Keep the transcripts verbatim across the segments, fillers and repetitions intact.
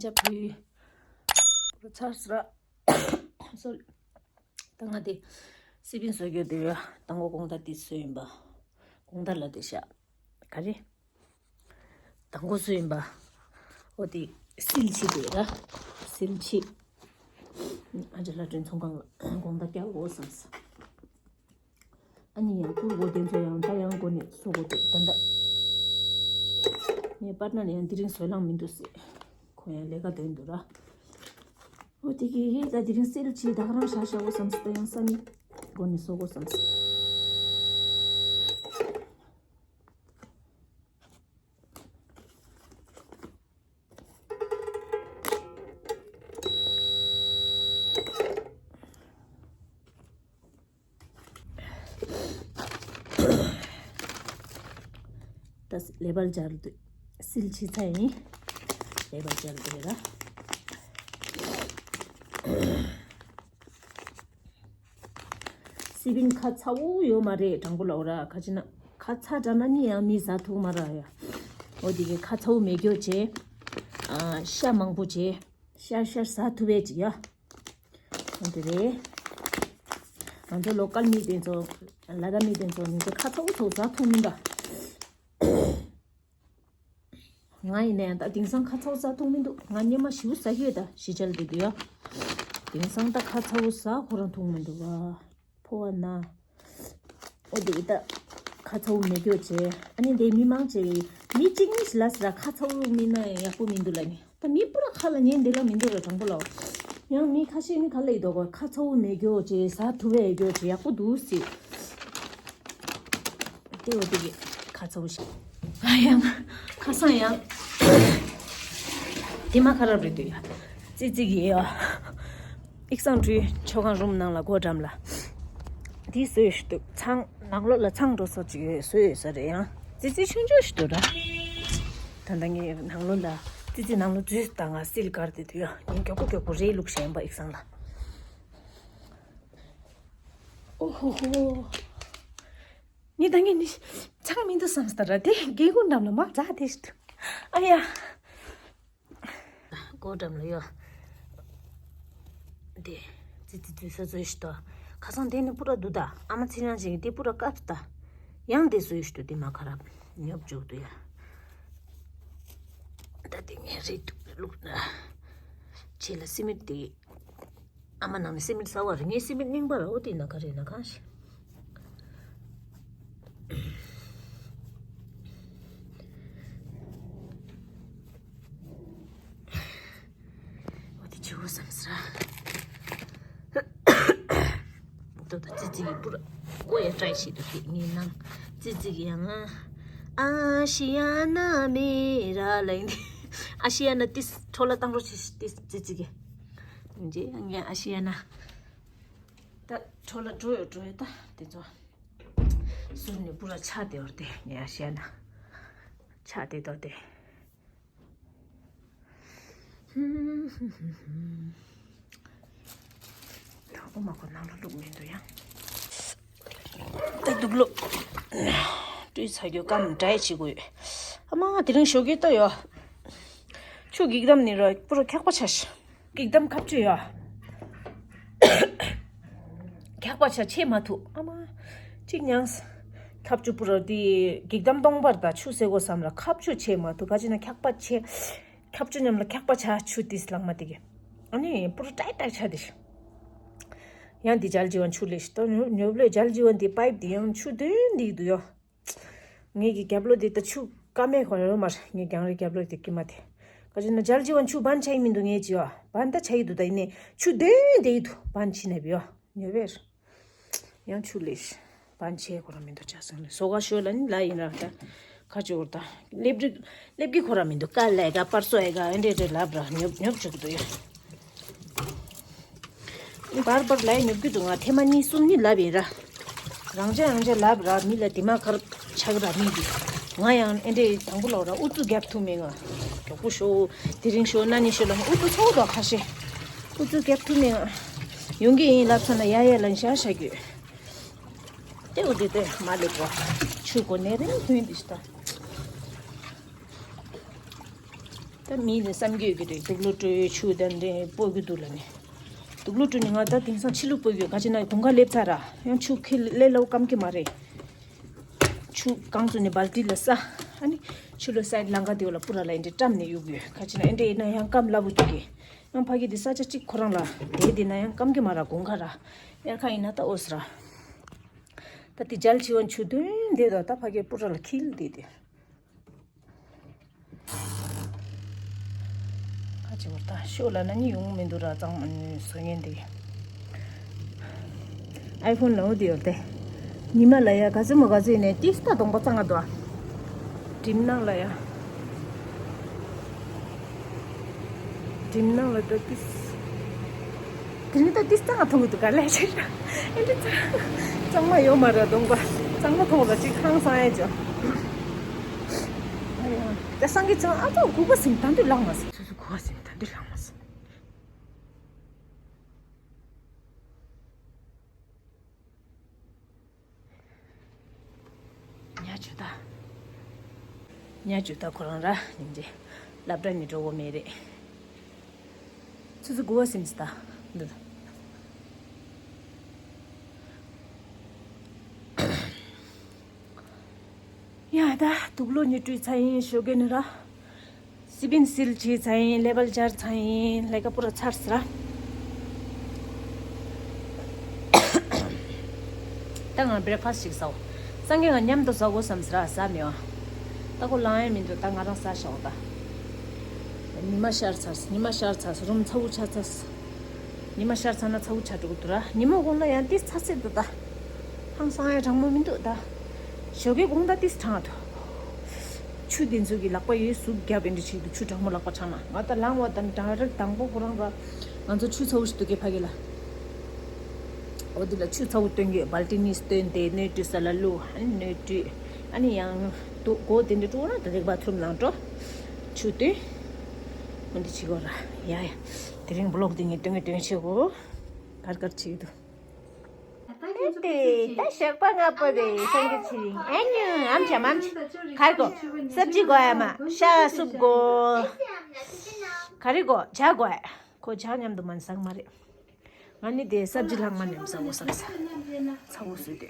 ཅབ་བུའི་ཚར་སི་ར། སོ་རི། ད་ང་དེ་སི་པིན་བཟོ་རྒྱུ་དེ་ཡ་དང་པོ་གོང་ད་དེ་བཟོས་ཡིན་པ། གོང་ད་ལ་དེ་ཤ། ག་རེ། དང་པོ་བཟོས་ཡིན་པ། འོ་དེ་སིལ་ཆི་དེ་ར། སིལ་ཆི། ཨ་ཅེ་ལྷ་སྒྲོན་ཚོང་ཁང་ལ་གོང་ད་བསྐྱལ་དགོས་བསམ་སོང་། ཨ་ནི་ཡང་བསྐུར་དགོས་དེ་ཚོ་ཡང་ད་ཡང་སྒོ་ནས་བཟོ་དགོས་འདུག་ད་ལྟ། ངའི་པར་ནར་ཡང་དེ་རིང་བཟོ་ལང་མི་འདུག་ཟེར། ཁོ་ཡང་ལས་ཀ་དོན་འདུག་ར། འོ་དེ་གི་ད་དེ་རིང་སིལ་ཆི་ད་ག་རང་ཤ་ཤ་འོ་བསམ་སོང་། ད་ཡང་ས་ནི་སྒོ་ནས་བཟོ་དགོས་བསམ་སོང་། ད་ལེ་བལ་སྦྱར་དུས་སིལ་ཆི་ཚ་ཡིན། ལེ་བལ་སྦྱར་དུས་ར། སི་པིན་ཁ་ཚ་བོ་ཡོད་མ་རེད། དྲང་པོ་ལབ་ར། ཁ་ཅིག་ན་ཁ་ཚ་དྲགས་ན་ནི་ཡང་མི་ཟ་ཐུབ་མ་ར་ཡ། འོ་དེ་གི་ཁ་ཚ་བོ་མེད་རྒྱུ་བྱས། ཨ་ཤ་མང་པོ་བྱས། ཤ་ཤ་ཟ་ཐུབ་པའི་ཅིག་ཡ། འོ་དེ་རེད། ང་ཚོ་ལོ་ཀལ་མི་དེ་ཚོ་ལ་དྭགས་མི་དེ་ཚོ་ནི་ཁ་ཚ་བོ་ཚོ་ཟ་ཐུབ་མིན་ད། ང་ཡིན་ནའི་ད་དེང་སང་ཁ་ཚ་བོ་ཟ་ཐུབ་མི་འདུག་ང་སྔོན་མ་ཞེ་པོ་ཟ་གི་ཡོད་ད། ཞི་བྱ་ལ་དེ་དུས་ཡ། དེང་སང་ད་ཁ་ཚ་བོ་ཟ་ཁོ་རང་ཐུབ་མི་འདུག་བ། ཕོ་བ་ན། འོ་དེ་ད་ཁ་ཚ་བོ་མེད་རྒྱུ་བྱས། ཨ་ནི་དེ་མི་མང་ཆེ་མི་གཅིག་གཉིས་ཤིག་ལ་ཟེར་ར། ཁ་ཚ་བོ་མིན་ན་ཡག་པོ་མི་འདུག་ལབ་ནི། ད་མི་པུ་ར་ཁ་ལ་ཉན་འདི་ལ་མི་འདུག་ར། དྲང་པོ་ལབ། ཡང་མི་ཁ་ཤས་ནི་ག་ལ་ཡི་དོ་གོ། ཁ་ཚ་བོ་མེད་རྒྱུ་བྱས་ཟ་ཐུབ་པའི་རྒྱུ་བྱས་ཡག་པོ་འདུག་ཟེར། དེ་འོ་དེ་གི་ཁ་ཚ་བོ་ཞིག་ཨ་ཡང་ཁ་སང་ཡང་དེ་མ་ཁ་རབ་རེད་འདུག་ཡ། ཙི་ཙི་གི་ཡ། ཨིག་སང་ཀྲུའི་མཆོད་ཁང་རུམ་ནང་ལ་སྒོ་འགྲམ་ལ། དེ་བཟོས་ཤི་འདུག་ཚང་ནང་ལོགས་ལ་ཚང་འགྲོ་ས་ཅིག་ཡོད་བཟོས་ཡོད་ས་རེད་ཡང་། ཙི་ཙི་ཆུང་ཆུང་ཞིག་འདུག་ར། ད་ལྟ་ངའི་ནང་ལོགས་ལ་ཙི་ཙི་ནང་ལོགས་འཛུལ་ད་ང་སིལ་དཀར་དེ་དུས་ཡ། ངས་མགྱོགས་པོ་མགྱོགས་པོ་རེད་བླུགས་བཞག་ཡིན་པ་ཨིག་སང་ལ། ཨོ་ཧོ་ཧོ། ངས་ད་ངས་ནི་ཚང་མི་འདུག་བསམ་སྟ་ར། དེ་སྒེའུ་ཁུང་འགྲམ་ལ་མ་འཛག་དེ་ཞིག་འདུག་ཨ་ཡ། སྒོ་འགྲམ་ལ་ཡོད། དེ་ཙི་ཙི་ཙི་ས་ཚོད་ཞིག་ཏོ། ཁ་སང་དེ་ནི་པུ་ར་འདུག་ད། ཨ་མ་ཚེ་རིང་ཅིག་གིས་དེ་པུ་ར་བཀབ་ད། ཡང་དེ་བཟོས་ཞིག་ཏུ་དེ་མ་ཁ་རབ་ཉོབ་བཅུག་ཏུ་ཡ། ད་དེ་ངས་རེད་འདུག་བླུགས་ན། ཆེ་ལ་སི་མིད་དེ། ཨ་མ་ནང་ནས་སི་མིད་ཟ་བ་རེད། ངས་སི་མིད་རྙིང་པ་ར་འོ་དེ་ན་ག་རེ་ན་གང་ཞིག་འོ་དེ་བྱིའུ་བསམ་ཟེར། ཏོ་ཏོ་ཙི་ཙི་གི་པུ་ར་ཀོ་ཡ་ཏྲའི་ཤི་ཏུ་ཏི་ངའི་ནང་ཙི་ཙི་གི་ཡང་ཨ་ཤི་ཡ་ན་མེ་ར་ལ་ཡིན། ཨ་ཤི་ཡ་ན་ཏིས་ཁྲོ་ལ་བཏང་རོ་ཆི་ཏིས་ཙི་ཙི་གི་ཡིན་ཅེ་ཡང་ངའི་ཨ་ཤི་ཡ་ན། ད་ཁྲོ་ལ་འགྲོ་ཡོད་འགྲོ་ཡོད་ད་དེ་ཚོ། ཟུར་ནས་པུ་ར་ཆ་དེ་བར་དེ་ངའི་ཨ་ཤི་ཡ་ན། ཆ་དེ་དོ་དེ། ད་ཨོ་མ་ཁོ་ནང་ལ་བླུགས་མི་འདུག་ཡང་། ད་སྡུག་ལོ། སྤྲུལ་ཚ་རྒྱུ་སྐམ་འདྲ་ཡི་བྱེད་དགོས། ཨ་མ་དེ་རིང་ཞོགས་ཀས་ལྟ་ཡོ། ཆུ་གིག་དམ་ནི་ར་པུ་ར་ཁྱག་པ་ཆ་ཤི། གིག་དམ་ཁབ་ཆུ་ཡོ། ཁྱག་པ་ཆ་ཆེ་མ་ཐུབ་ཨ་མ། གཅིག་མྱངས། ཁབ་ཆུ་པུ་ར་དེ་གིག་དམ་སྟོང་པར་ད་ཆུ་སེ་གོ་བསམ་ར་ཁབ་ཆུ་ཆེ་མ་ཐུབ་ག་ཅི་ན་ཁྱག་པ་ཆེ། ཁྱབ་ཆུ་མཉམ་ལ་ཁྱག་པ་ཆ་ཆུ་ཏིས་ལང་མ་ཏི་གི། ཨ་ནི་པུ་ར་ཏྲའི་ཏྲའི་ཆ་ཏི་ཤི། ཡང་འདི་ཇལ་ཇི་བན་ཆུ་ལེ་ཤི་ཏོ་ཉོ་ཉོ་བློས་ཇལ་ཇི་བན་འདི་པའིབ་འདི་ཡང་ཆུ་དོན་འདི་འདུག་ཡོ། ངེད་ཀྱི་རྒྱབ་ལོ་འདི་ད་ཆུ་ཀ་མེད་ཁོ་ཡོ་མར་ངེད་རྒྱང་རི་རྒྱབ་ལོ་འདི་ཀི་མ་དེ། ག་ཅི་ན་ཇལ་ཇི་བན་ཆུ་བན་ཆ་ཡི་མི་འདུག་ངེད་ཅི་ཡོ་བན་ད་ཆ་ཡི་འདུག་ད་ཡིན་ནི་ཆུ་དོན་འདི་འདུག་བན་ཆི་ན་བི་ཡོ་ཉོ་བེར། ཡང་ཆུ་ལེ་ཤི། བན་ཆེ་ཁོ་ར་མི་འདུག་ཆ་སང་ལེ་སོ་ག་ཤོ་ལ་ནི་ལ་ཡིན་ར་ད། ཁ་ཆུ་འོར་ད། ལེབ་རིག་ལེབ་གི་ཁོ་ར་མི་འདུག་ཀ་ལེ་ག་པར་སོ་ཨེ་ག་ཨེ་འདྲེ་འདྲེ་ལབ་ར་ཉོབ་ཉོབ་བཅུག་འདུག་ཡ། ཨི་བར་བར་ལ་ཡ་ཉོབ་གི་འདུག་ང་ཐེ་མ་གཉིས་གསུམ་ནི་ལབ་ཡིན་ར། རང་ཅག་རང་ཅག་ལབ་ར་མི་ལ་དེ་མ་ཁར་ཆག་ར་མི་འདི། ང་ཡང་ཨེ་འདྲེ་དང་པོ་ལོག་ར་ཨུ་ཚུགས་རྒྱབ་ཐུབ་མེད་ང་། མགྱོགས་པོ་ཤོ། དེ་རིང་ཤོ་ན་ནི་ཤོ་ལ་ཨུ་ཚུགས་ཚོགས་དོ་ཁ་ཤེ། ཨུ་ཚུགས་རྒྱབ་ཐུབ་མེད་ང་། ཡོང་གི་ཡིན་ལབ་ཚ་ན་ཡ་ཡ་ལ་ཤ་ཤ་གི། ཏེའུ་དེ་ཏེ་མ་ལེགས་པོ། ཆུ་གོ་ནེ་རིང་ཐུན་དི་ཤྟ། ད་མི་ནི་བསམ་གྱི་ཡོད་ཀྱི་རེད། དུག་ལོག་སྤྲོད་ཆུ་དང་འདྲེ་སྤོ་གི་འདུག་ལ་ནི། དུག་ལོག་སྤྲོད་ནི་ང་ད་དེང་སང་ཕྱི་ལུགས་སྤོ་གི་ཡོད། ག་ཅི་ན་དགུན་ཁ་སླེབས་ཚར་ར། ཡང་ཆུ་ཁེ་ལེ་ལོ་སྐམ་གི་མ་རེད། ཆུ་གང་ཚོ་ནི་སྦལ་ཏི་ལ་ས། ཨ་ནི་ཆུ་ལོ་སའི་ལང་ཀ་དེ་བ་ལ་སྤུ་ར་ལ་ཨེ་འདྲེ་བཀྲམ་ནས་གཡུག་ཡོད། ག་ཅི་ན་ཨེ་འདྲེ་ཡིན་ན་ཡང་སྐམ་སླ་བོ་འདུག་གི། ཡང་ཕ་གི་དེ་ས་ཆ་གཅིག་ཁོ་རང་ལ་དེ་དེ་ན་ཡང་སྐམ་གི་མ་ར་དགུན་ཁ་ར། དབྱར་ཁ་ཡིན་ན་ད་ཨོ་སི་ར། ད་དེ་འཇལ་ཆེ་བ་ཆུ་དོན་དེ་དང་ད་ཕ་གི་སྤུ་ར་ལ་ཁིལ་དེ་དེ། ཁ་ཆེ་བར་ད་ཤོ་ལ་ན་ནི་ཡོང་མི་འདུག་ར། གཙང་མ་ནི་བཟོ་ཉན་དེ། ཨའི་ཕོན་ལ་འོ་དེ་ཡོད་དེ། ཉི་མ་ལ་ཡ་ག་ཚོད་མོ་ག་ཚོད་ཡིན་ནས་ཏིས་ད་གདོང་པ་གཙང་ང་འདུག་ཨ། གྲིམ་ནང་ལ་ཡ། གྲིམ་ནང་ལ་ད་ཏིས། དེ་ནི་ད་ཏིས་གཙང་ང་མཐོང་གི་འདུག་ག་ལས་ཆེ་ཤ། ཨེ་འདྲ་གཙང་། གཙང་མ་ཡོད་མ་རེད་གདོང་པ། གཙང་མ་མཐོང་ལ་ཅིག་ཧང་སང་ཡ་ཅོ། ད་སང་གི་ཚང་ཨ་ཙོ་སྒུག་པ་ཟིན་ད་འདི་ལངས་མ་སོང་། སོ་སོ་སྒུག་པ་ཟིན་ད་འདི་ལངས་མ་སོང་། ཉ་ཆུ་ད། ཉ་ཆུ་ད་ཁོ་རང་ར་ཉིན་རེ་སློབ་གྲྭ་ནས་འགྲོ་གོ་མེད་རེད། ཆུ་ཚོད་དགུ་པ་ཟིན་ཙི་ད། འདི་ད། ཡ་ད་དུག་ལོག་ཉི་སྤྲུལ་ཚ་ཡིན་ཞོ་གེ་ནི་ར། སི་པིན་སིལ་བྱས་ཚ་ཡིན། ལེ་བལ་སྦྱར་ཚ་ཡིན། ལས་ཀ་པུ་ར་ཚར་སི་ར། ད་ང་བྷེ་རེག་ཕ་སི་ཅིག་ཟའོ། སང་གེ་ང་མཉམ་དུ་ཟ་གོ་བསམ་སི་ར་ཟ་མི་བ། ད་ཁོ་ལང་ཡ་མི་འདུག་ད་ང་རང་ཟ་ཤོག་ད། ཉི་མ་ཤར་ཚར་སི། ཉི་མ་ཤར་ཚར་སི། རུམ་ཚ་བོ་ཆགས་ཚར་སི། ཉི་མ་ཤར་ཚར་ན་ཚ་བོ་ཆགས་འགྲོ་གི་འདུག་ར། ཉི་མ་གུང་ལ་ཡང་ཏིས་ཚ་སེ་འདུག་ད། ཧང་སང་ཡ་གྲང་མོ་མི་འདུག་ད། ཞོགས་ཀའི་གུང་ད་ཏིས་གྲང་འདུག་ཆུ་དེ་ཚོ་གི་ལག་པ་ཡོད་ཟུག་རྒྱབ་ཨེ་འདྲ་བྱེད་འདུག་ཆུ་གྲང་མོ་ལག་པ་འཆང་ན། ང་ད་ལངས་བ་དང་ཌའི་རེག་དང་པོ་ཁོ་རང་ར། ང་ཚོ་ཆུ་ཚ་བོ་ཞིག་འདུག་གི་ཕ་གི་ལ། འོ་དེ་ལ་ཆུ་ཚ་བོ་བཏོན་གི། སྦལ་ཏི་གཉིས་བཏོན་ཏེ་སྣོད་བཀྲུས་ས་ལ་བླུགས། ཨ་ནི་སྣོད་བཀྲུས། ཨ་ནི་ཡང་དུ་སྒོ་དེ་འདྲ་བཀྲུ་ན་ད་རེག་བ་ཐུམ་ནང་འགྲོ། ཆུ་བཏོན། འོ་འདི་བྱེད་དགོས་ར། ཡ་ཡ། དེ་རིང་བི་ལོག་དེ་ངས་སྟོན་གི་སྟོན་བྱེད་དགོས། གར་གར་བྱེད་འདུག་ཨེ་ཏེ། ད་ཞག་པ་ལྔ་པོ་རེད་སང་གེ་ཚེ་རིང་། ཨེ་ཉུ་ཨམ་ཆ་མམ་ཆ། གར་གོ། སབ་ཇི་གོ་ཡ་མ། ཤ་སུབ་གོ། ག་རེ་གོ་ཇ་གོ་ཡ། ཁོ་ཇ་མཉམ་དུ་མ་ཟ་གི་མ་རེད། ང་ནི་དེ་སབ་ཇི་ལྷག་མ་ནེམ་ཟ་གོ་བསམ་ས། ཚ་བོ་བཟོས་ཏེ།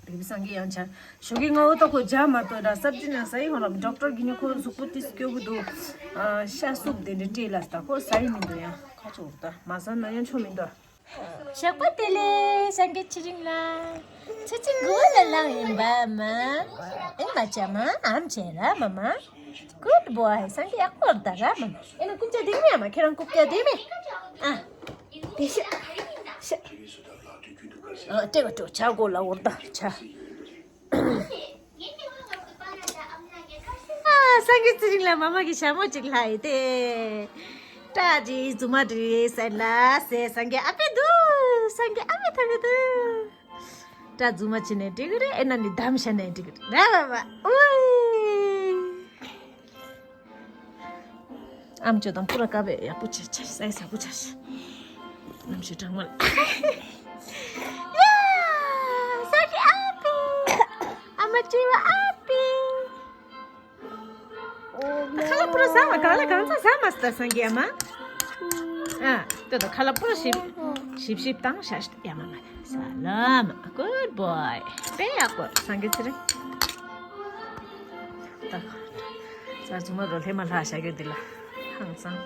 བེ་བི་སང་གེ་ཡང་ཆ། ཞོགས་ཀའི་ང་འོ་ད་ཁོ་ཇ་མ་གཏོགས་ད་སབ་ཇི་ནང་ཟ་ཡི་ཧོ་རམ། ཌོག་ཊར་གི་ནི་ཁོ་གཟུགས་པོ་ཏིས་སྐྱོ་གི་འདུག་ཨ། ཤ་སུབ་དེ་འདྲ་སྤྲད་ལ་ད་ཁོ་ཟ་ཡི་མི་འདུག་ཡ། ཁ་ཆོ་ད་མ་ཟ་ན་ཡང་ཆོ་མི་འདུག་ཞག་པ་བདེ་ལེགས་སངས་རྒྱས་ཚེ་རིང་ལགས། ཆུ་ཚོད་དགུ་པ་ལ་ལངས་ཡིན་པ་མ། ཨེ་མ་ཆ་མ་ཨམ་ཆེ་ར་མ་མ། Good boy སངས་རྒྱས་ཡག་པོ་རེད་ད་ར་མ་མ། ཨེ་ན་རྐུབ་བཀྱག་བསྡད་མེད་མ། ཁྱེད་རང་རྐུབ་བཀྱག་བསྡད་མེད། ཨ། བསྡད་ཤག་ཤག་ཨ་སྤྲད་ག་སྤྲད་ཆ་གོ་ལ་འོར་ད་ཆ། ཨ། སངས་རྒྱས་ཚེ་རིང་ལ་མ་མ་གི་ཞྭ་མོ་གཅིག་ལྷག་ཡོད་དེ། སྐྲ་དྲི་རྫུན་མ་དྲི་ཟེར་ལ་ཟེར་སངས་རྒྱས་ཨ་ཕས་འདུག་སངས་རྒྱས་ཨ་ཕས་ཐོབ་ཡོད་དེ། སྐྲ་རྫུན་མ་བྱས་ནས་འགྲིག་གི་རེད། ཨེ་ན་ནི་འདམ་བྱས་ནས་འགྲིག་གི་རེད་ར་བ་བ། ཨོའི། ཨམ་ཅོག་དང་པུ་ར་ཀ་བས་ཡག་པོ་བྱས་བྱས་སའི་ཟ་པོ་བྱས། ཨམ་ཅོག་གྲང་མོ་ལ། ཡ། སངས་རྒྱས་ཨ་ཕི། ཨ་མ་ཅི་བ་ཨ་ཕི། ཁ་ལག་པུ་ར་ཟ་མ་གང་ལ་གང་ཚ་ཟ་མ་སྟ་སངས་རྒྱས་མ། ཨ། ཏོ་ཏོ་ཁ་ལག་པུ་ར་ཞིབ་ཞིབ་ཞིབ་བཏང་ཤ་ཤ་ཡ་མ་མ། ས་ལམ། Good boy དཔེ་ཡག་པོ་སངས་རྒྱས་ཚེ་རིང་། ད། ས་རྫུན་མ་རོ་ལྷེ་མ་ལྷ་ཤ་གི་འདི་ལ་ཧང་སང་།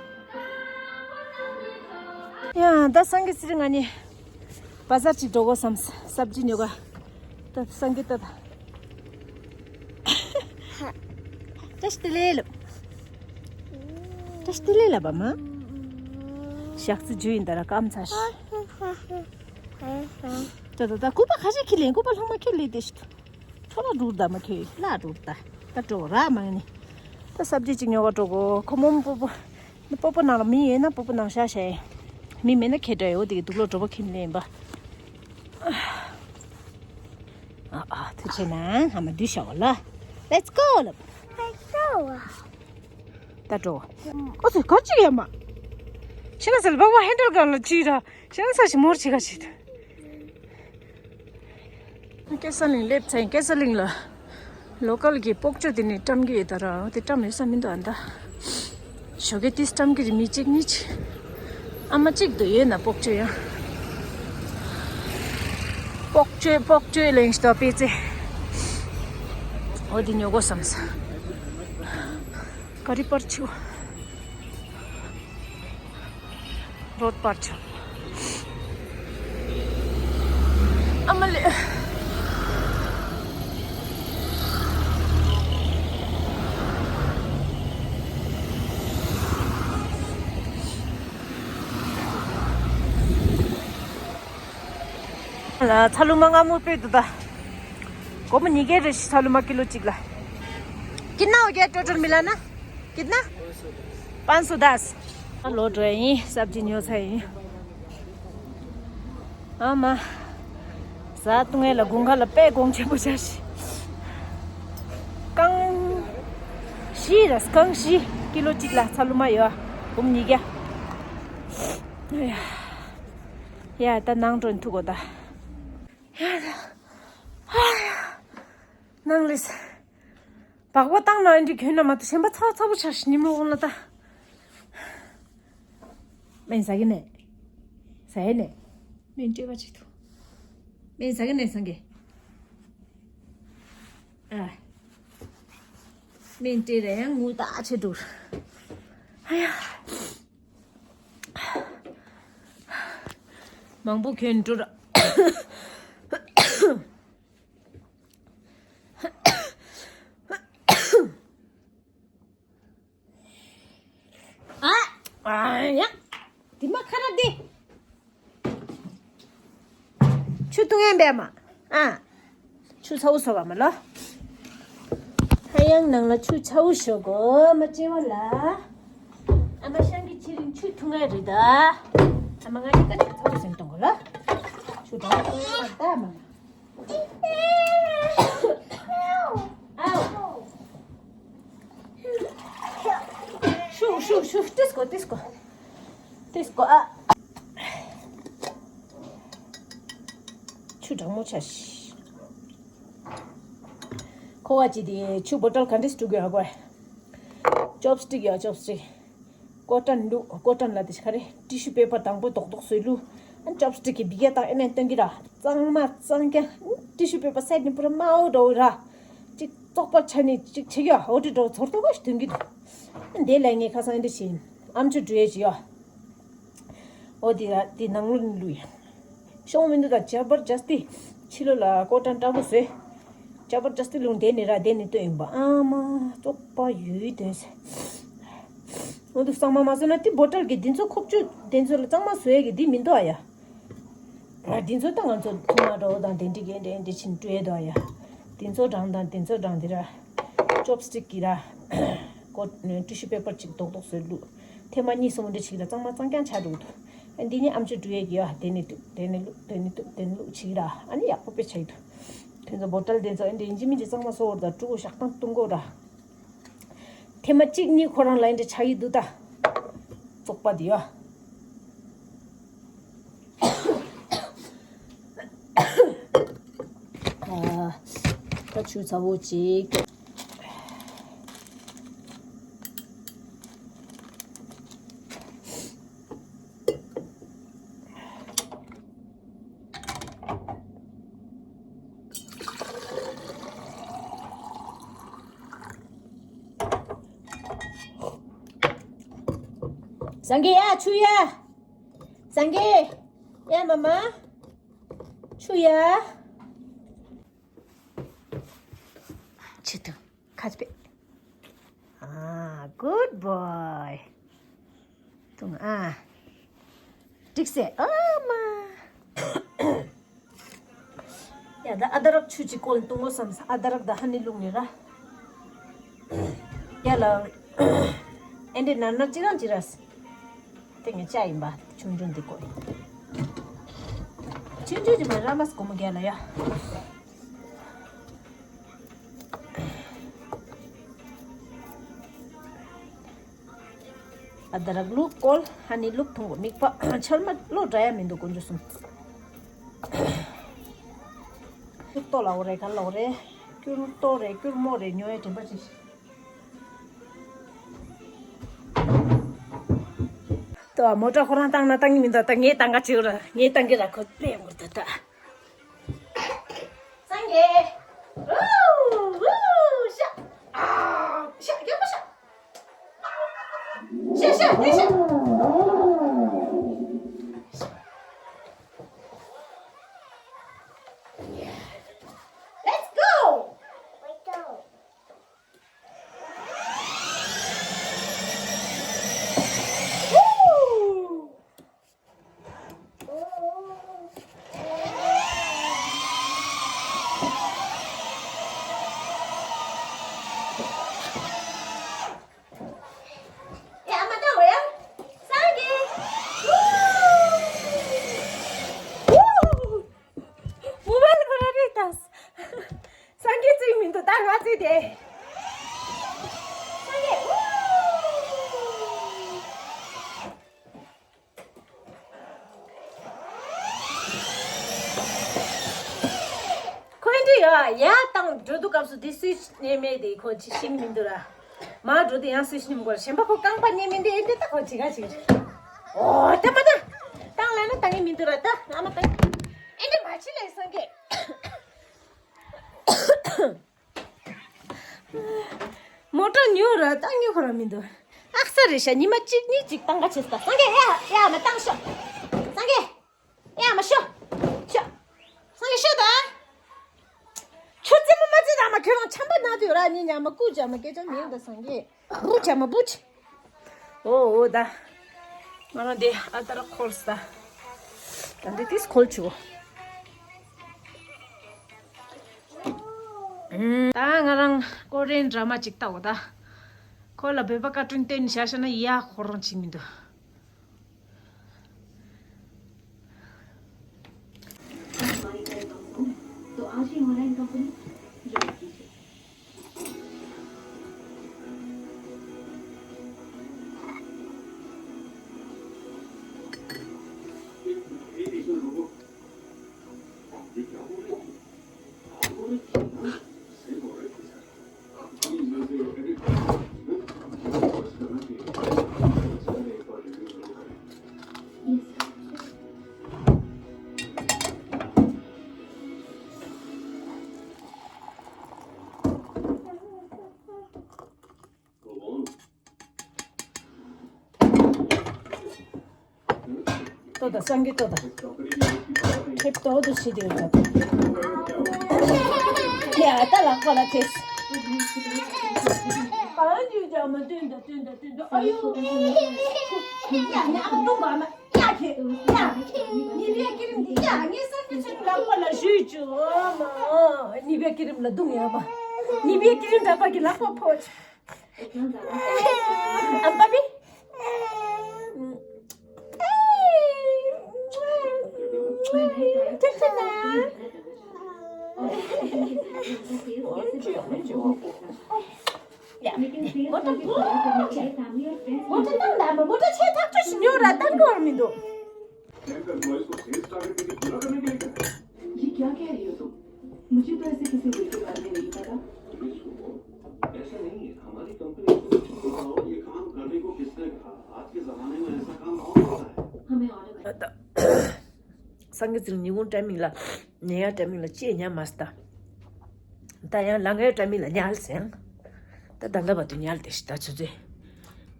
ཡ་ད་སངས་རྒྱས་ཚེ་རིང་ང་ནི་བ་ཟར་ཅིག་འགྲོ་གོ་བསམ། སབ་ཇི་ཉོ་ག་ད་སངས་རྒྱས་ད་ད། བཀྲ་ཤིས་བདེ་ལེགས་ལབ། བཀྲ་ཤིས་བདེ་ལེགས་ལབ་པ་མ། ཞག་རྩི་རྒྱུ་ཡིན་ད་ར་སྐམ་ཚ་ཤི། ད་ད་ད་སྐུད་པ་ཁ་ཤས་ཁྱེར་ལེན། སྐུད་པ་ལྷག་མ་ཁྱེར་ལེན་དེ་ཤི། ཁྱོད་ལ་འགྲུར་ད་མ་ཁྱེར་ལ་འགྲུར་ད། ད་འགྲོ་ར་མ་ནི། ད་སབ་ཇི་ཅིག་ཉོ་ག་འགྲོ་གོ་ཁོ་མོ་མོ་པོ་པོ། ནི་པོ་པོ་ནང་ལ་མི་ཡོད་ན་པོ་པོ་ནང་ཤ་ཤ་ཡེ། མི་མེད་ན་ཁྱེད་འདྲ་ཡོད་དེ་གི་དུག་ལོག་གྲོད་པ་ཁྱིམ་ལེན་པ། ཨ་ཨ་ཐུགས་ཆེ་ན་ང་མ་འདུས་ཤ་བ་ལ། Let's go ལབ། Let's go ད་འགྲོ། ཨོ་ཚོ་གར་ཅིག་ཡ་མ། ཤི་ན་སལ་བ་བ་ཧེན་ཌལ་གང་ལ་ཅི་ར། ཤི་ན་ས་ཞི་མོར་ཅི་ག་ཅི་ད། ཀེ་ས་ལིང་སླེབས་ཚེ་ཀེ་ས་ལིང་ལ། ལོ་ཀལ་གྱི་སྤོག་ཅོ་དེ་ནི་བཀྲམ་གྱི་ཡོད་ད་ར། དེ་བཀྲམ་ཡོད་ས་མི་འདུག་ཨ་ད། ཇོ་གེ་ཏིས་ཏམ་གི་རི་མི་གཅིག་གཉིས་ཆེ། ཨ་མ་གཅིག་ཏུ་ཡོད་ན་སྤོག་ཅོ་ཡང་། སྤོག་ཅོ་སྤོག་ཅོ་ལེན་ཞིག་ཏོ་པེ་ཙེ། འོ་དེ་ཉོ་དགོས་བསམ་ས། ག་རི་པར་ཆུ། རོད་པར་ཆུ། ཨ་མ་ལེ། ལ་ཚ་ལུ་མ་ང་མོ་པེ་དུ་ད། སྒོར་མོ་ཉིས་བརྒྱ་རེ་ཞིག་ཚ་ལུ་མ་ཀི་ལོ་གཅིག་ལ། कितना हो गया टोटल मिलाना? कितना? पाँच सौ दस। ལོ་འགྲོ་ཡིན་སབ་ཇི་ཉོ་ཚར་ཡིན། ཨ་མ། ཟ་བཏུང་ཡས་ལ་དགུན་ཁ་ལ་དཔེ་གོང་ཆེན་པོ་ཆགས་ཤི། རྐང་བཞི་ར་རྐང་བཞི་ཀི་ལོ་གཅིག་ལ་ཚ་ལུ་མ་ཡོད། འབུམ་ཉིས་བརྒྱ། ཡ་ད་ནང་འགྲོ་ཐུག་གོ་ད། ཡ་ད། ནང་ལས། སྦག་སྦག་བཏང་ན་འདི་གྱོན་ན་མ་གཏོགས་གཞན་པ་ཚ་བོ་ཚ་བོ་ཆགས་ཤི་ཉིན་མོ་འོང་ལ་ད། སྨན་ཟ་གི་ནས། ཟ་ཡི་ནས། སྨན་སྤྲད་པ་ཅིག་ཐུ། སྨན་ཟ་གི་ནས་སང་གི། ཨ། སྨན་སྤྲད་རེ་ཡང་ངུ་ད་ཆེ་འགྲོ། ཨ་ཡ། མང་པོ་གྱོན་འགྲོ་ར། ཨ། ཨ་ཡ། དེ་མ་ཁ་ར་དེ། ཆུ་བཏུང་ཡན་པས་མ། ཨ། ཆུ་ཚ་བོ་ཟོ་བ་མ་ལོ། ཧ་ཡང་ནང་ལ་ཆུ་ཚ་བོ་ཞོག་གོ་མ་ཅེ་བ་ལ། ཨ་མ་ཤང་གི་ཆི་རིང་ཆུ་འཐུང་ཡ་རེད་ད། ཨ་མ་ང་གཉིས་ཀ་ཆུ་ཚ་བོ་ཟིན་གཏོང་གོ་ལ། ཆུ་དྲང་པོ་ཡོད་མ་ད་མ། ཨའོ། ཤུ་ཤུ་ཤུ་ཏིས་གོ་ཏིས་གོ། ཏིས་གོ་ཨ། ཆུ་གྲང་མོ་ཆ་ཤི། ཁོ་བ་ཅི་དེ་ཆུ་བོ་ཊལ་ག་འདྲས་བཀྲུ་དགོས་ཨ་གོ། ཅོབ་སི་ཊིག་ཡ་ཅོབ་སི་ཊིག། ཀོ་ཊོན་བླུགས། ཀོ་ཊོན་ལ་དེ་ཤ་རེ་ཊི་ཤུ་པེ་པར་དང་པོ་རྡོག་རྡོག་བཟོས་བླུགས། ཨ་ཅོབ་སི་ཊིག་གི་འབི་ག་དང་ཨེ་ནས་སྟོན་གི་ར། གཙང་མ་གཙང་རྐྱང་། ཊི་ཤུ་པེ་པར་སའིཌ་ནས་པུ་ར་མའོ་འགྲོ་ར། ཅིག་བཙོག་པ་ཆ་ནི་ཅིག་ཆེ་གི་ཨ་འོ་དེ་འགྲོ་ཚོར་ཏོ་ག་ཞིག་ཐོན་གི་འདུག། ཨ་འདི་ལས་ངས་ཁ་སང་འདི་བྱིན། ཨམ་ཆུ་འགྲོ་ཡས་ཅི་ཡོ། འོ་དེ་ར་དེ་ནང་ལོ་ནི་ལུས། ཤོང་མི་འདུག་ད་ཇ་བར་ཇ་སི་ཊི། ཕྱི་ལོ་ལ་ཀོ་ཊོན་འདྲ་པོ་བཟོས། ཇ་བར་ཇ་སི་ཊི་ལུང་དེ་ནི་ར་དེ་ནི་ལྟོས་ཡིན་པ་ཨ་མ་བཙོག་པ་ཡོད་དོན་ཟེར། འོ་འདུག་གཙང་མ་མ་བཟོས་ན་དེ་བོ་ཊལ་གི་འདི་ཚོ་ཁོག་ཆུ་དེ་ཚོ་ལ་གཙང་མ་བཟོ་ཡས་གི་འདི་མི་འདུག་ཨ་ཡ། ཨ་འདི་ཚོ་ད་ང་ཚོ་ཐུང་མ་འགྲོ་དང་དེ་འདྲི་གེ་འདྲེ་འདྲེ་ཕྱིན་སྤྲོད་དོ་ཡ། འདི་ཚོ་འགྲང་དང་འདི་ཚོ་འགྲང་འདི་ར། ཅོབ་སི་ཊིག་གི་ར། ཀོ་ཊི་ཤུ་པེ་པར་ཅིག་རྡོག་རྡོག་བཟོས་བླུགས། ཐེངས་མ་གཉིས་གསུམ་འདྲ་ཞིག་ལ་གཙང་མ་གཙང་རྐྱང་ཆགས་འགྲོ་གི་འདུག། ཨ་འདི་ནི་ཨམ་ཆུ་འགྲོ་ཡས་ཀྱི་ཡ་དེ་ནི་བླུགས་དེ་ནི་བླུགས་དེ་ནི་བླུགས་དེ་ནི་བླུགས་ཅིག་ར། ཨ་ནི་ཡག་པོ་དཔེ་ཆགས་ཡི་འདུག། དེ་ཚོ་བོ་ཊལ་དེ་ཚོ་ཨ་འདྲ་ཡིན་གཅིག་མིན་གཅིག་གཙང་མ་བཟོ་བར་དང་ཀྲུ་གུ་ཞག་དང་བཏུང་དགོས་ར། ཐེངས་མ་གཅིག་གཉིས་ཁོ་རང་ལ་འདི་འདྲ་ཆགས་ཀྱི་འདུག་ད། བཙོག་པ་འདི་ཡ། ཨ། ད་ཆུ་ཚ་བོ་ཅིག། སངས་རྒྱས་ཡ་ཆུ་ཡ། སངས་རྒྱས་ཡ་མ་མ། ཆུ་ཡ། ཆི་ཐུ། ཁ་ཆི་པེ། ཨ། good boy། ཐུང་ཨ། འགྲིག་སེ་ཨ་མ། ཡ་ད་ཨ་ད་རག་ཆུ་ཅིག་བསྐོལ་བཏུང་ངོ་བསམ་ས། ཨ་ད་རག་ད་ཧ་ནི་བླུགས་ནི་ར། ཡ་ལ། ཨེ་འདྲེ་ན་ན་ཅི་རང་ཅི་ར། དེ་ངས་ཅ་ཡིན་པ་ཆུང་ཆུང་འདི་བསྐོལ། ཆུང་ཆུང་ཅི་མ་ར་མ་སྒོར་མོ་བརྒྱ་ལ་ཡ། ཨ་ད་རག་བླུགས་བསྐོལ། ཧ་ནི་བླུགས་ཐུང་གོ་མིག་པ་ཆར་མ་བློ་འདྲ་ཡ་མི་འདུག་དཀོན་མཆོག་གསུམ། སྐྱུར་ཏོ་ལའོ་རེ་ག་ལའོ་རེ། སྐྱུར་ཏོ་རེ་སྐྱུར་མོ་རེ་ཉོ་ཡ་དྲན་པ་ཅི། ཏོ་མོ་ཊ་ཁོ་རང་བཏང་ན་བཏང་གི་མི་འདུག་ད་ངས་བཏང་ག་བྱེད་ར། ངས་བཏང་གི་ར། ཁོ་སླེབས་ཡོང་གི་འདུག་ད། སངས་རྒྱས། ཝུ་ཝུ་ཤ། ཨ་ཤ་རྒྱལ་པོ་ཤ། ཤ་ཤ་དེ་ཤ། Let's go. ཡ་མ་ད་འོ་ཡ། སངས་རྒྱས། ཝུ། ཝུ། མོ་བལ་ཁོ་ར་རེད་ད། སངས་རྒྱས་བརྩིགས་མི་འདུག་ད་ང་བརྩིགས་ཏེ། སངས་རྒྱས། ཝུ། ཁོ་འདི་ཡ་ཡ་དང་འགྲོ་འདུག་སྐབས་སུ་འདི་སུས་ཉན་མེད་དེ་ཁོ་ཅི་ཤིང་མི་འདུག་ར། མ་འགྲོ་དེ་ཡང་སུས་ཤིང་མི་དགོས་ར། གཞན་པ་ཁོ་རྐང་པ་ཉན་མི་འདི་ཨེ་འདི་ད་ཁོ་ཅི་ག་ཅི་ག་ཅི། ཨོ་ད་མ་ད། བཏང་ལ་ན་བཏང་གི་མི་འདུག་ར། ད་ང་མ་བཏང་། ཨེ་འདི་མ་ཕྱི་ལ་སངས་རྒྱས། མོ་ཊ་ཉོ་ར་བཏང་ཉོ་ཁོ་ར་མི་འདུག་ཨག་ས་རེད་ཤ། ཉི་མ་གཅིག་གཉིས་གཅིག་བཏང་ག་བྱེད་ད། སངས་རྒྱས་ཡ་ཡ་མ་བཏང་ཤོག་སངས་རྒྱས། ཡ་མ་ཤོག་ཤོག་སངས་རྒྱས་ཤོག་ད། ཁྱོད་རྩེད་མོ་མ་རྩེད་ད་མ། ཁྱོད་རང་ཆམ་པ་ན་དུས་ར་ཉི་ཉ་མ་ཀུ་ཇ་མ་སྐད་ཆ་མི་ཡོང་ད་སངས་རྒྱས། བུ་ཆ་མ་བུ་ཆ། ཨོ་ཨོ་ད། ང་རང་དེ་ཨ་ཏ་ར་ཁོལ་ས། ད་འདི་ཏིས་ཁོལ་ཆུ། ད་ང་རང་ཀོ་རེན་ཌ་ར་མ་ཅིག་ལྟ་འོ་ད། ཁོ་ལ་བོད་པ་ཀར་ཊུན་བསྟན་བཞག་ཤ་ན་ཡ་ཁོ་རང་ཅིག་མི་འདུག་ལྟོ་དང་སང་གེ་ལྟོ་དང་། ཁེབས་ལྟོ་དུ་ཤི་དེ་ཡོད་ད། ཡ་ད་ལག་པ་ལ་ཐེས། གང་ཡོད་ཀྱང་མ་བཏོན་ད་བཏོན་ད་བཏོན་ད། ཨ་ཡོ། ཡ་ཉག་མ་བཏུང་བ་མ། ཡ་ཁེ། ཡ། ནི་བའི་སྐྱིད་རིམ་འདི་ཡ་ངའི་སང་གེ་ཚོའི་ལག་པ་ལ་གཞུས་བཅུག་ཨ་མ། ནི་བའི་སྐྱིད་རིམ་ལ་བཏུང་ཡ་མ། ནི་བའི་སྐྱིད་རིམ་འདྲ་པ་གི་ལག་པ་ཕོ། ཨམ་པ་པི། ཐུགས་རྗེ་གནང་། ཡ། མོ་ཊ་བུ། མོ་ཊ་བཏང་ད་མོ་ཊ་ཆེ་ཐག་ཆོད་ཞིག་ཉོ་ར་བཏང་གི་བར་མི་འདུག ये क्या कह रही हो तुम? मुझे तो ऐसे किसी दिल के बारे में नहीं पता। ऐसा नहीं है, हमारी कंपनी को ये काम करने को किसने कहा? आज के जमाने में ऐसा काम कौन करता है? हमें ऑर्डर। སང་གེ་ཚིལ་ཉིན་གུང་ཊའི་མིང་ལ་ཉལ་ཡ་ཊའི་མིང་ལ་ཅི་ཉལ་མ་སྟ། ད་ཡང་ལངས་ཡ་ཊའི་མིང་ལ་ཉལ་ཟེར་ཡང་། ད་ད་ལྟ་བར་དུ་ཉལ་བསྡད་ཤི། ད་ཆུ་ཚོད་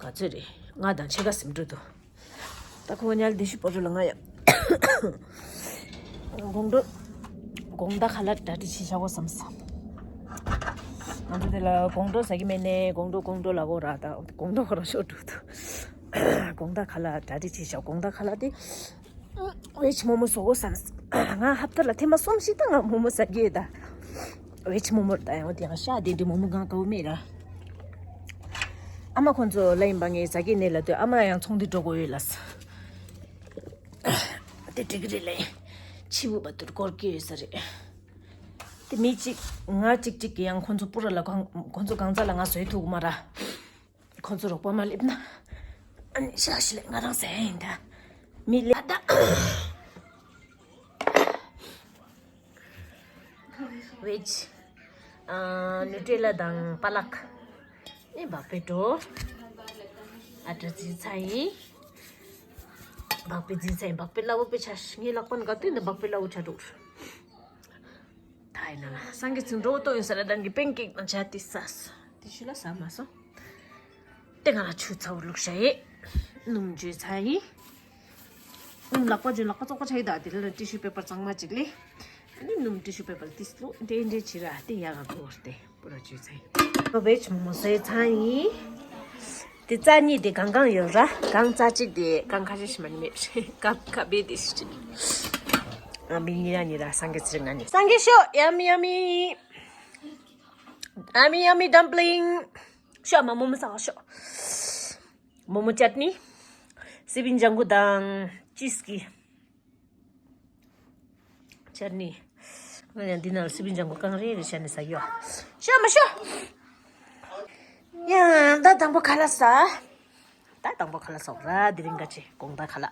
ག་ཚོད་རེད། ལྔ་དང་ཕྱེད་ཀ་ཟིན་འགྲོ་འདུག་ད་ཁོ་ཉལ་བསྡད་ཤི། པོ་རུ་ལ་ང་ཡ་དགོང་དྲོ་དགོང་དག་ཁ་ལག་གྲ་སྒྲིག་བྱེད་བྱ་བོ་བསམ་བསམ། ང་ཚོ་དེ་ལ་དགོང་དྲོ་ཟ་གི་མེད་ནས་དགོང་དྲོ་དགོང་དྲོ་ལ་གོ་ར། ད་དགོང་དྲོ་ཁོ་རང་ཤོར་འགྲོ་འདུག་དགོང་དག་ཁ་ལག་གྲ་སྒྲིག་བྱེད་བྱ། དགོང་དག་ཁ་ལག་དེ། ཝེཇ་མོ་མོ་བཟོ་དགོས་བསམ། ང་ཧབ་ཏ་ལ་ཐེངས་མ་གསུམ་ཞིག་ད་ང་མོ་མོ་ཟ་གི་ཡོད་ད། ཝེཇ་མོ་མོ་ད་ཡང་དེ་ཡང་ཤ་དེ་འདྲི་མོ་མོ་གང་དགའ་བོ་མེད་ར། ཨ་མ་ཁོང་ཚོ་ལ་ཡིན་པ་ངས་ཟ་གི་ནས་ལ་ལྟོས། ཨ་མ་ཡང་ཚོང་འདི་འགྲོ་དགོས་ཡོད་ལ་ས། དེ་འགྲིག་གི་རེད་ལ། ཕྱི་བུ་བ་དུར་སྐོར་གི་ཡོད་ས་རེད། དེ་མི་གཅིག་ང་གཅིག་གཅིག་གི་ཡང་ཁོང་ཚོ་པུ་ར་ལ་གང་ཁོང་ཚོ་གང་ཚ་ལ་ང་བཟོས་ཐུབ་མ་ར། ཁོང་ཚོ་རོགས་པ་མ་སླེབས་ན། ཨ་ནི་ཤ་ཤི་ལེ་ང་རང་ཟ་ཡིན་ད། མི་ལེ་ད། ཝེཇ། ཨ། ནུ་ཏྲེ་ལ་དང་པ་ལག་ཨེ་བག་པེ་ཏྲོ། ཨ་ཏྲ་ཙི་ཚ་ཡིན། སྦག་པའི་རྫིང་ཚ་ཡིན། སྦག་པའི་སླ་བོ་པའི་ཆ་ངའི་ལག་པ་ནི་ག་དུས་ནི་སྦག་པའི་སླ་བོ་ཆ་འགྲོ། ད་ཡིན་ན་ལ་སངས་རྒྱས་ཚིག་འགྲོ་བོ་ཏོ་ཡོད་ས་ལ་རང་གི་པན་ཀེག་དང་ཆ་དེ་ཟ་སོ། དེ་ཤུ་ལ་ཟ་མ་སོང་། དེ་ང་ལ་ཆུ་ཚ་བོ་བླུགས་བྱ་ཡི། སྣུམ་བརྗོད་ཚ་ཡིན། སྣུམ་ལག་པ་བརྗོད་ལག་པ་བཙོག་པ་ཆ་ཡི་ད་དེ་ལ་ཊི་ཤུ་པེ་པར་གཙང་མ་ཅིག་ལས། ཨ་ནི་སྣུམ་ཊི་ཤུ་པེ་པར་ཏིས་ལོ་འདྲེ་འདྲེ་བྱི་ར་དེ་ཡག་ག་གོ་བར་དེ་པུ་ར་བརྗོད་ཚ་ཡིན། ལོ་བེ་ཆུ་མོ་སོའི་ཚ་ཡིན། དེ་རྩ་གཉིས་དེ་གང་གང་ཡོད་ར་གང་རྩ་གཅིག་དེ་གང་ཁ་ཤས་ཤི་མ་ནི་མེད་ཀ་ཀ་བེ་དེ་ཤི་ཅི། ཨ་མི་ཉི་ར་ཉི་ར་སངས་རྒྱས་ཚེ་རིང་ང་ནི་སངས་རྒྱས་ཤོ་ཡ་མི་ཡ་མི། ཨ་མི་ཡ་མི་ཌམ་པི་ལིང་། ཤོ་མ་མོ་མོ་ས་ཤོ། མོ་མོ་ཅཊ་ནི། སི་པིན་ལྗང་གུ་དང་ཅིས་ཀི་ཅཊ་ནི། ང་ཡང་འདི་ནང་སི་པིན་ལྗང་གུ་རྐང་རེ་རེ་བྱས་ནས་ཟ་ཡོད། ཤོ་མ་ཤོ། ཡང་ད་དང་པོ་ཁ་ལག་ཟ། ད་དང་པོ་ཁ་ལག་ཟ་ར་དེ་རིང་ག་ཅི་དགོང་ད་ཁ་ལག